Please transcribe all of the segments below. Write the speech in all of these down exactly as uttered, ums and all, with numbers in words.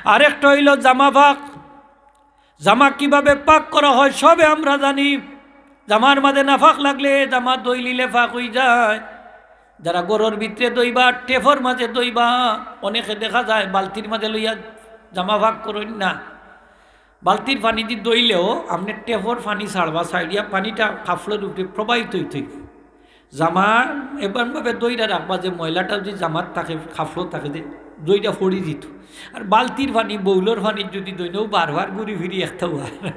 আরেকটা অইলো জামা পাক। জামা কিভাবে পাক করা হয় সবে আমরা জানি। জামার মাঝে নাপাক লাগলে জামা ধইলিলে পাক অইযায়। যারা ঘরর ভিতরে ধইবা, টেপর মাঝে ধইবা, অনেকে দেখা যায় বালতির মাঝে লইয়া জামা পাক করইন না। বালতির পানিদি ধইলেও আপনে টেপর পানি ছাড়বা, ছাড়িয়া পানিটা কাপড়র উপরে প্রবাহিত অইতে অইবো। জামা এমনভাবে ধইরা রাখবা যে ময়লাটা যদি জামাত থাকে, কাপড়ো থাকে, যে ধইরা পড়ি যিতো। আর বালতির পানি, বাউলর পানি যদি ধইন, অউ বারবার ঘুরি ফিরি একটাউ আর।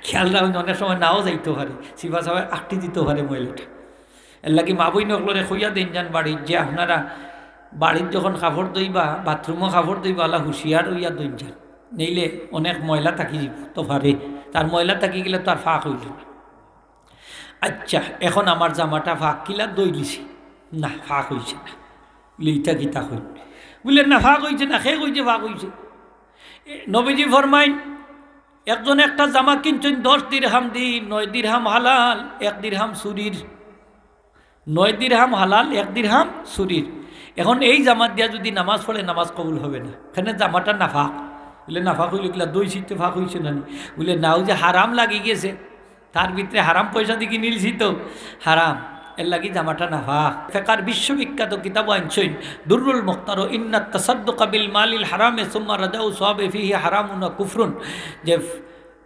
খেয়াল রাখইন, অনেক সময় নাও যাইতো পারে, চিপা চাপা আটকি যিতো পারে ময়লাটা। এরলাগি মা-বইন অকলরে কইয়া দেইন যান বাড়িত, যে আপনারা বাড়িত যখন কাপড় ধইবা, বাথরুমো কাপড় ধইবা, অলা হুঁশিয়ার অইয়া ধইন যান, নাইলে অনেক ময়লা থাকি যিতো পারে। তার ময়লা থাকি গেলে তো আর পাক অইলো না। আচ্ছা, এখন আমার জামাটা পাক, কিলা ধইলিছি? না, পাক অইছে না। বুলে, "ইটা কিতা কইন?" বুলে, "না, পাক অইছে না।" কে কইছে পাক অইছে? এ, নবীজি ফরমাইন, একজন একটা জামা কিনছইন দশ দিরহাম দি, নয় দিরহাম হালাল, এক দিরহাম চুরির। নয় দিরহাম হালাল, এক দিরহাম চুরির। এখন এই জামা দিয়া যদি নামাজ পড়ে, নামাজ কবুল হবে না, কেনে জামাটা নাপাক। বুলে, "নাপাক অইলে কিলা, ধইছি তে পাক অইছে না নি?" বুলে, "না, অউ যে হারাম লাগি গেছে, তার ভিতরে হারাম পয়সা দি কিনিলছি তো, হারাম, এরলাগি জামাটা নাপাক।" ফেকার বিশ্ববিখ্যাত কিতাবো আনছইন, দুররুল মুখতারো, "ইন্নাত তাসাদ্দুকা বিল মালিল হারামে সুম্মা রাজাউ সওয়াবে ফিহি হারামুন ওয়া কুফরুন", যে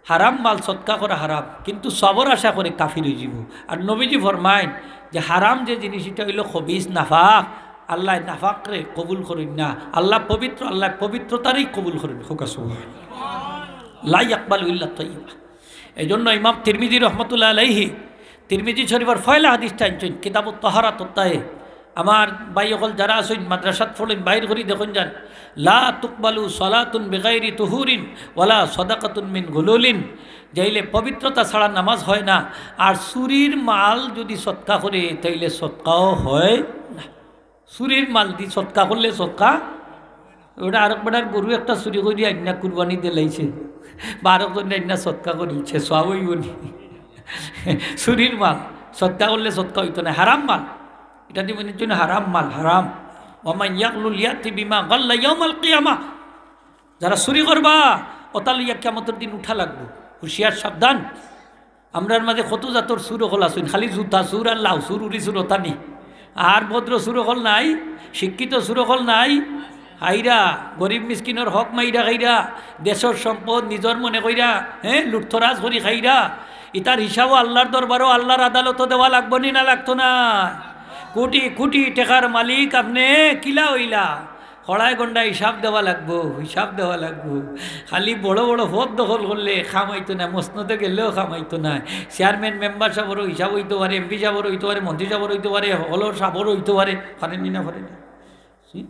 হারাম মাল সদকা করা হারাম, কিন্তু সওয়াবর আশা করে কাফির অইযিবো। আর নবীজি ফরমাইন যে হারাম যে জিনিস, ইটা অইলো খবিস, নাপাক। আল্লায় নাপাকরে কবুল করইন না, আল্লায় পবিত্র, আল্লায় পবিত্রতারেই কবুল করইন। কউক্কা সুবহানাল্লাহ। লা ইয়াকবালু ইল্লা তাইয়্যিবা। এই জন্য ইমাম তিরমিজি রহমতুল্লাহ আলাইহি তিরমিজি শরীফর পয়লা হাদিসটা আনছইন, কিতাবুত তাহারাত অধ্যায়ে। আমার ভাই অকল যারা আছইন, মাদ্রাসাত পড়ইন, বাইর করি দেখইন যান, "লা তুকবালু সালাতুন বিগাইরি তুহুরিন ওয়ালা সাদাকাতুন মিন গুলুলিন।" যাইলে পবিত্রতা ছাড়া নামাজ হয় না। আর চুরির মাল যদি সদকা করে, তাইলে সদকাও হয় না। চুরির মাল দি সদকা করলে সদকা, ওটা আরক বেটার গরু একটা চুরি করি আইন্না কুরবানি দিলাইছে, বা আরক জনে আইন্না সদকা করিলছে, সওয়াব অইবো নি? চুরির মাল সদকা করলে সদকা অইতো নায়, হারাম মাল। ইটা দি মনে অইতো না, হারাম মাল, হারাম। "ওয়া মান ইয়াগলুল ইয়াতি বিমা গাল্লা ইয়াউমাল কিয়ামা।" যারা চুরি করবা, ওটা লইয়া কিয়ামতর দিন উঠা লাগবো। হুঁশিয়ার, সাবধান। আমরার মাঝে কত জাতর চুর অকল আছইন, খালি জুতা চুর আর লাউ চুর, উরি চুর, ওটা নি। আর ভদ্র চুর অকল নাই, শিক্ষিত চুর অকল নাই। খাইরা, গরিব মিসকিনর হক মাইরা খাইরা, দেশর সম্পদ নিজর মনে কইরা, হে, লুটতরাজ করি খাইরা। ইতার হিসাবও আল্লার দরবারো, আল্লার আদালতো দেওয়া লাগবো নি না লাগতো না? কোটি কোটি টেকার মালিক আপনে কিলা অইলা? খড়ায় গন্ডায় হিসাব দেওয়া লাগবো, হিসাব দেওয়া লাগবো। খালি বড় বড় পদ দখল করলে কাম অইতো নায়, মসনদে গেলেও কাম অইতো নায়। চেয়ারম্যান, মেম্বার সাবরও হিসাব অইতো পারে, এমপি সাবরও অইতো পারে, মন্ত্রী সাবরও অইতো পারে, হকলর সাবরও অইতো পারে। পারেনি না, পারেনি? হুম?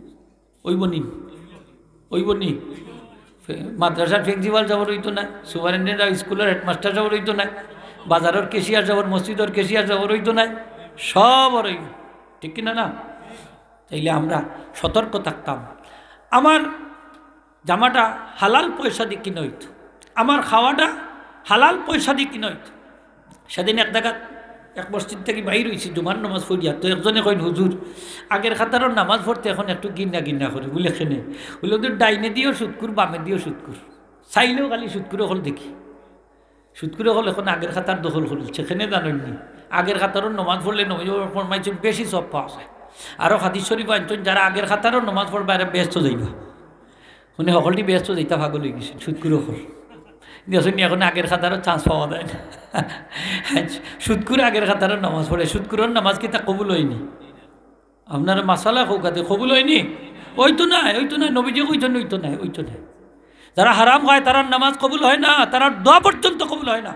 অইবো নি? অইবো নি? ফে-, মাদ্রাসার প্রিন্সিপাল সাবর অইতো নায়, সুপারিনটেন্ডেন্ট আর স্কুলর হেডমাস্টার সাবর অইতো নায়, বাজারর ক্যাশিয়ার সাবর, মসজিদর ক্যাশিয়ার সাবর অইতো নায়, সবর অইবো। ঠিক কি না, না? তাইলে আমরা সতর্ক থাকতাম। আমার জামাটা হালাল পয়সা দি কিনা অইতো, আমার খাওয়াটা হালাল পয়সা দি কিনা অইতো। সেদিন এক জাগাত এক মসজিদ থাকি বাইর অইছি জুমার নামাজ পড়িয়া, তো একজনে কইন, "হুজুর, আগের কাতারর নামাজ পড়তে এখন একটু ঘিন্না ঘিন্না করি।" বুলে, "কেনে?" বুলে, "ওদের ডাইনে দিও সুদখুর, বামে দিও সুদখুর, চাইলেও খালি সুদখুর অকল দেখি।" সুদখুর অকল এখন আগের কাতার দখল করিলছে, কেনে জানইন নি? আগের কাতারর নমাজ পড়লে নবীজি ফরমাইছইন বেশি সওয়াব পাওয়া যায়। আরো হাদিস শরীফ আনছইন, যারা আগের কাতারর নমাজ পড়বা এরা বেহেস্তো যাইবা। মানে হকলটি বেহেস্তো যাইতা পাগল অইগেছইন, সুদখুর অকল। দেখছইন নি, এখন আগের কাতারর chance পাওয়া যায় না। সুদখুর আগের কাতারর নমাজ পড়ে, সুদখুরর নমাজ কিতা কবুল অয়নি? আপনারা মাসালা কউক্কা তে, কবুল অয়নি? অইতো নায়, অইতো নায়, নবীজি কইছইন অইতো নায়, অইতো নায়। যারা হারাম খায়, তারার নামাজ কবুল হয় না, তারার দোয়া পর্যন্ত কবুল হয় না।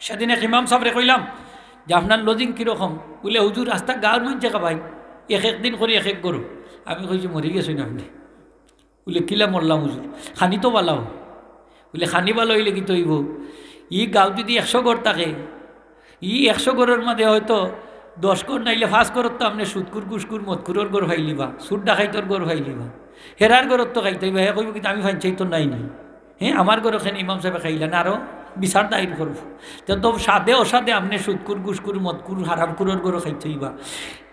সেদিন এক ইমাম সাবরে কইলাম যে, "আপনার lodging কিরকম?" বুলে, "হুজুর, আস্তা গাঁওর মানষে খাবাইন, এক এক দিন করি এক এক ঘরো।" আমি কইছি, "মরি গেছইন আপনে।" বুলে, "কিলা মরলাম হুজুর? খানি তো ভালা অয়।" বুলে, "খানি ভালা অইলে কিতা অইবো? ই গাঁওত যদি একশো ঘর থাকে, ই একশো ঘরর মাঝে হয়তো দশ ঘর নাইলে পাঁচ ঘরর তো আপনে সুদখুর, ঘুষখুর, মদখুরর ঘর পাইলিবা, চুর ডাকাইতর ঘর পাইলিবা, হেরার ঘরর তো খাইতা অইবা।" হে কইবো, "কিন্তু আমি পাইন চাইতো নায় নি? হে, আমার ঘরো কেনে ইমাম সাবে খাইলা না, আরো বিচার দায়ের করবো।" তে তো সাধে অসাধে আপনে সুদখুর, ঘুষখুর, মদখুর, হারামখুরর ঘরো খাইতা অইবা।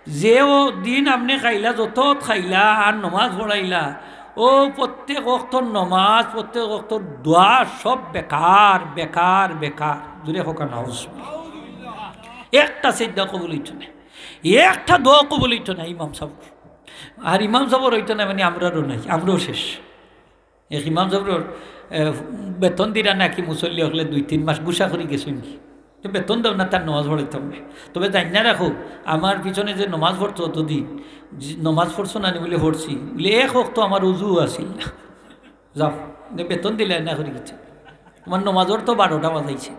যে অউ দিন আপনে খাইলা, যত খাইলা আর নমাজ পড়াইলা, ও প্রত্যেক ওয়াক্তর নমাজ, প্রত্যেক ওয়াক্তর দোয়া সব বেকার, বেকার, বেকার। জুরে কউক্কা নাউজুবিল্লাহ। একটা সেজদা কবুল অইতো নায়, একটা দোয়া কবুল অইতো নায় ইমাম সাবর। আর ইমাম সাবর অইতো নায় মানে আমরারও নাই, আমরাও শেষ। এক ইমাম সাবর, এ, বেতন দিরা নাকি মুসল্লি অকলে দুই তিন মাস গুসা করি গেছইন গি। তো বেতন দেও না, তার নমাজ পড়াইতাম না। তবে জানি না রাখো, আমার পিছনে যে নমাজ পড়তো অতদিন, যে নমাজ পড়ছো না নি? বুলে, "পড়ছি।" বুলে, "এক ওয়াক্ত আমার উজুও আছিল না।" যাও, নে বেতন দিলে না করি গেছে। তোমার নমাজর তো বারোটা বাজাইছে।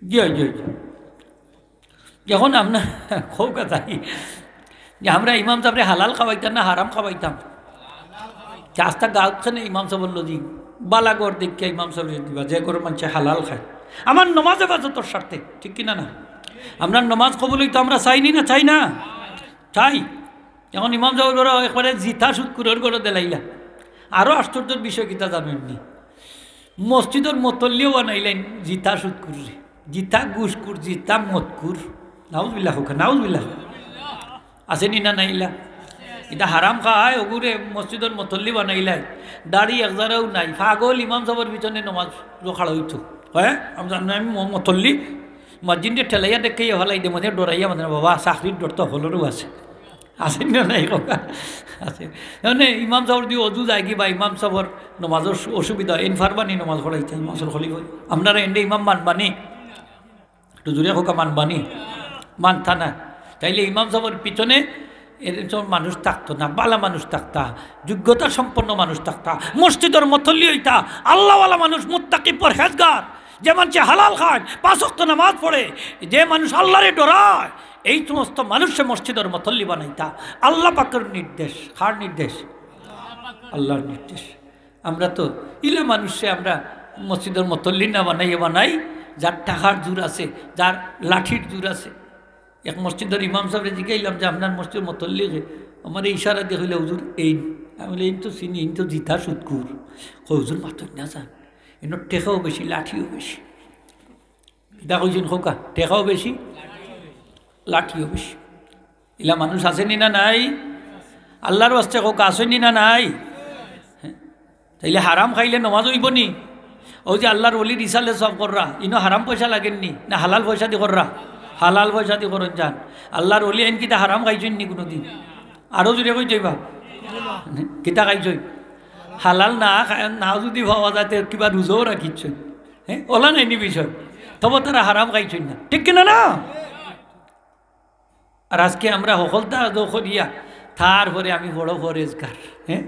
জি, জি, জি। এখন আমরা কউক্কা চাই যে আমরা ইমাম সাবরে হালাল খাওয়াইতাম না হারাম খাওয়াইতাম? যে আস্তা গাঁওত খানে ইমাম সাবর লজি, বালা ঘর দেখিয়া ইমাম সাবরে দিবা, যে ঘরর মানষে হালাল খায়। আমার নমাজ হেফাজতর স্বার্থে, ঠিক কিনা না? আমরা নমাজ কবুল অইতো আমরা চাই নি না, চাই না? চাই। এখন ইমাম সাবর ঘরো একবারে জিতা সুদখুরর ঘরো দিলাইলা। আরো আশ্চর্যর বিষয় কিতা জানইন নি? মসজিদর মতল্লিও বানাইলাইন জিতা সুদখুররে। জিতা ঘুষখুর, জিতা মদখুর। নাউজুবিল্লাহ কউক্কা, নাউজুবিল্লাহ। আছে নি না নাই ইলা? ইতা হারাম খায়, অগুরে মসজিদর মতল্লি বানাইলাইন। দাড়ি একজারাও নাই, পাগল ইমাম সাবর পিছনে নমাজ খাড়া অইতো। হ্যাঁ, আমি জানি না, আমি ম-, মতল্লি, মসজিদে ঠেলাইয়া দেখে ফালাই দে, মানে ডরাইয়া, মানে, "বাবা, চাকরির ডর তো হকলরউ আছে।" আছে না নাই কউক্কা? আছে। মানে ইমাম সাবর দি অজু যায় কি বা ইমাম সাবর নমাজর অসু-, অসুবিধা, এন পারবা নি নমাজ পড়াইতা, ইমাম সাবর খলিফা। আপনারা এনরে ইমাম মানবা নি? একটু জুরে কউক্কা, মানবা নি? মানতা না। তাইলে ইমাম সাবর পিছনে এরকম মানুষ থাকতো না, বালা মানুষ থাকতা, যোগ্যতা সম্পন্ন মানুষ থাকতা, মসজিদর মতল্লি অইতা, আল্লাহওয়ালা মানুষ, মুত্তাকি পরহেজগার, যে মানষে হালাল খায়, পাঁচ ওয়াক্ত নামাজ পড়ে, যে মানুষ আল্লাহরে ডরায়, এই সমস্ত মানুষরে মসজিদর মতল্লি বানাইতা। আল্লাহ পাকর নির্দেশ। কার নির্দেশ? আল্লাহর নির্দেশ। আমরা তো ইলা মানুষরে আমরা মসজিদর মতল্লি না বানাইয়া বানাই, যার টাকার জোর আছে, যার লাঠির জোর আছে। এক মসজিদর ইমাম সাবরে জিগাইলাম যে, "আপনার মসজিদর মতল্লি কে?" আমারে ইশারা দিয়া কইলা, "হুজুর, এইন।" আমি বলি, "এইন তো চিনি, এইন তো জিতা সুদখুর।" কয়, "হুজুর, মাতইন না যান, এইন টেকাও বেশি, লাঠিও বেশি।" কিতা কইছইন কউক্কা? টেকাও বেশি, লাঠিও বেশি। ইলা মানুষ আছে নি না নাই? আল্লাহর ওয়াস্তে কউক্কা, আছে নি না নাই? তাইলে হারাম খাইলে নমাজ অইবো নি? অউ যে আল্লাহর ওলির ইসালে সব কররা, ইনো হারাম পয়সা লাগের নি না হালাল পয়সা দি কররা? হালাল পয়সা দি করইন যান। আল্লাহর ওলি আইন কিতা হারাম খাইছইন নি কুনুদিন? আরো জুরে কইতায় বা। কিতা খাইছইন? হালাল না খায়, না যুদি পাওয়া যায়, তে কিবা রুজাও রাখিছইন। হ্যাঁ, অলা নায় নি বিষয়। তবে তারা হারাম খাইছইন না, ঠিক কিনা না? আর আজকে আমরা হকলতা আদৌ করিয়া, তারপরে আমি বড় পরহেজগার। হ্যাঁ,